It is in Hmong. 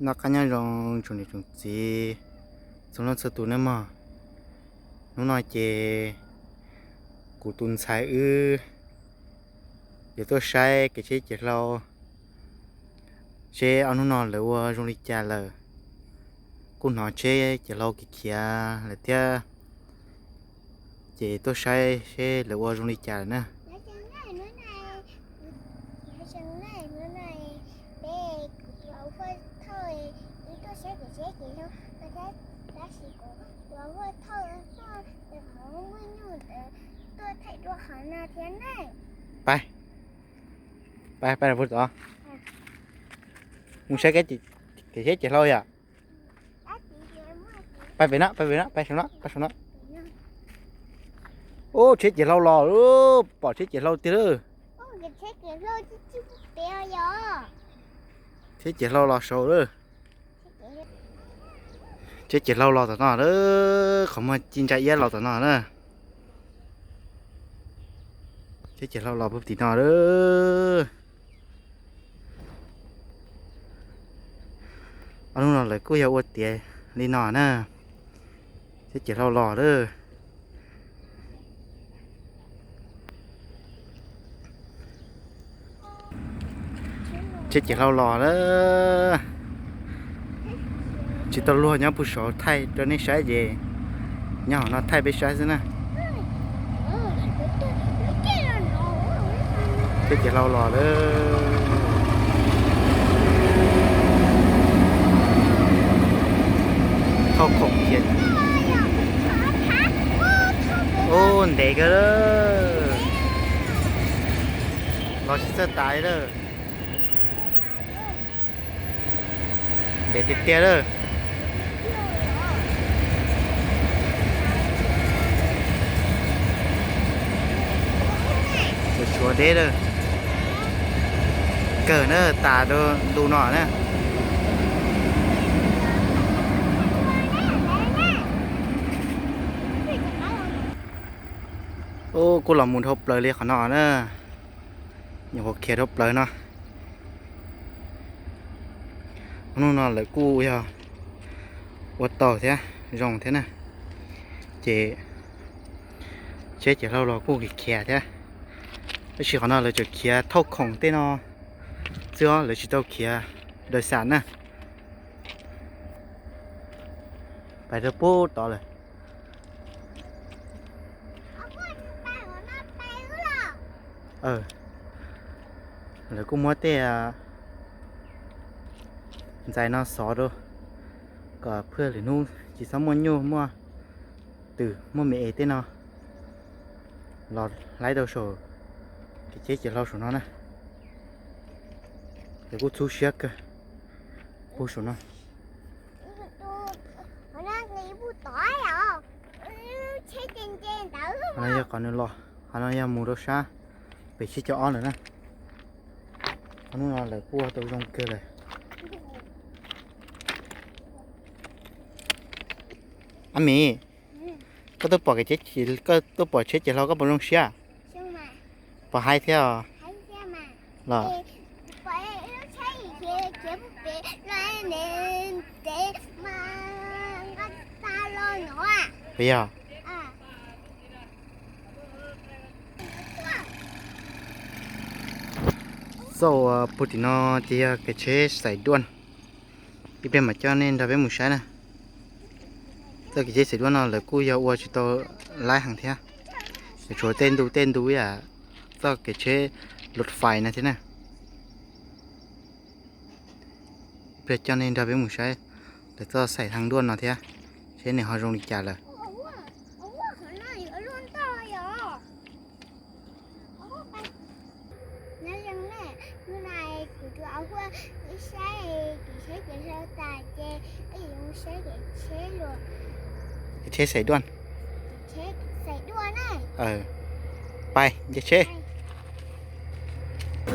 Noj qab nyob zoo tsoom niam tsoom txiv txhua leej txhua tus nawb mog. Hnub no ces kuv tus ntxhais wb yuav tuaj saib kev tsheb ciav hlau seb ob hnub no lawv ua zoo li cas lawm. Kuj hnov tsheb ciav hlau khiav khiav lawm thiab, ces tuaj saib seb lawv ua zoo li cas lawm na. Pab, pab, pab, mus saib kev tsheb ciav hlau yom. Pab pem no, pab pem no, pab saum no, pab saum no. Ub, tsheb ciav hlau los, pom tsheb ciav hlau tiag lawm. Tsheb ciav hlau los saud lawm. Tsheb ciav hlau los tom no lawm, qhov muag ci ntsa iab los tom no na. Tsheb ciav hlau los puag tim no lawm. Ob hnub no lawv kuj yog ua tiav li no na. Tsheb ciav hlau los lawm. Tsheb ciav hlau los lawm. Tsis tau luag nyob puag saud thaij rau nej saib ces nyob hauv no thaij peb saib xwb na. Tsheb ciav hlau los lawm. Thauj khoom khiav. Ub, ntev kawg lawm. Los tsis txawj tas li lawm. Ntev tiag tiag lawm. Tshuav deb lawm. Kawg na, tas rau ntu no na. Ub, kuj los mus dhau plaws li qhov no na. Nyuam qhuav khiav dhau plaws no. Hnub no lawv kuj yog ua tau thiab zoo thiab na. Ces tsheb ciav hlau los kuj khiav khiav thiab. Tab sis qhov no lawv tseem khiav thauj khoom tej no xwb os, lawv tsis tau khiav daws xam na. Pais rau puag tod lawm. Lawv kuj muab tej ntxais no xov rau kom phaj lwm hnub tsis txhob muaj nyuj muaj twm muaj me es tej no los laib rau saum kev tsheb ciav hlau saum no na. Lawv kuj txhub siab kawg puag saum no. Qhov no yog qhov nws los, qhov no yog mus rau sab pem tsheb cov ob lawm na. Qhov hnub no lawv kuj ua tau zoo kawg lawm. Ab Mim, koj tuaj pom kev tsheb, koj tuaj pom tsheb ciav hlau koj puas zoo siab? Pom haib thiab os. Los. Puas yog? Txoj uas puag tim no ces yog kev tsheb xaiv duaj. Ib pliag mam coj nej nrog peb mus saib na. Txoj kev tsheb xaiv duaj no lawv kuj yog ua tsis tau laib heev thiab, tshuav tej ntu tej ntu ib yam txoj kev tsheb luv fais no thiab na. Ib pliag coj nej nrog peb mus saib lawv txoj xaiv thaj duaj no thiab, seb nws ho zoo li cas lawm. Kev tsheb xaiv duaj. Pais nce tsheb.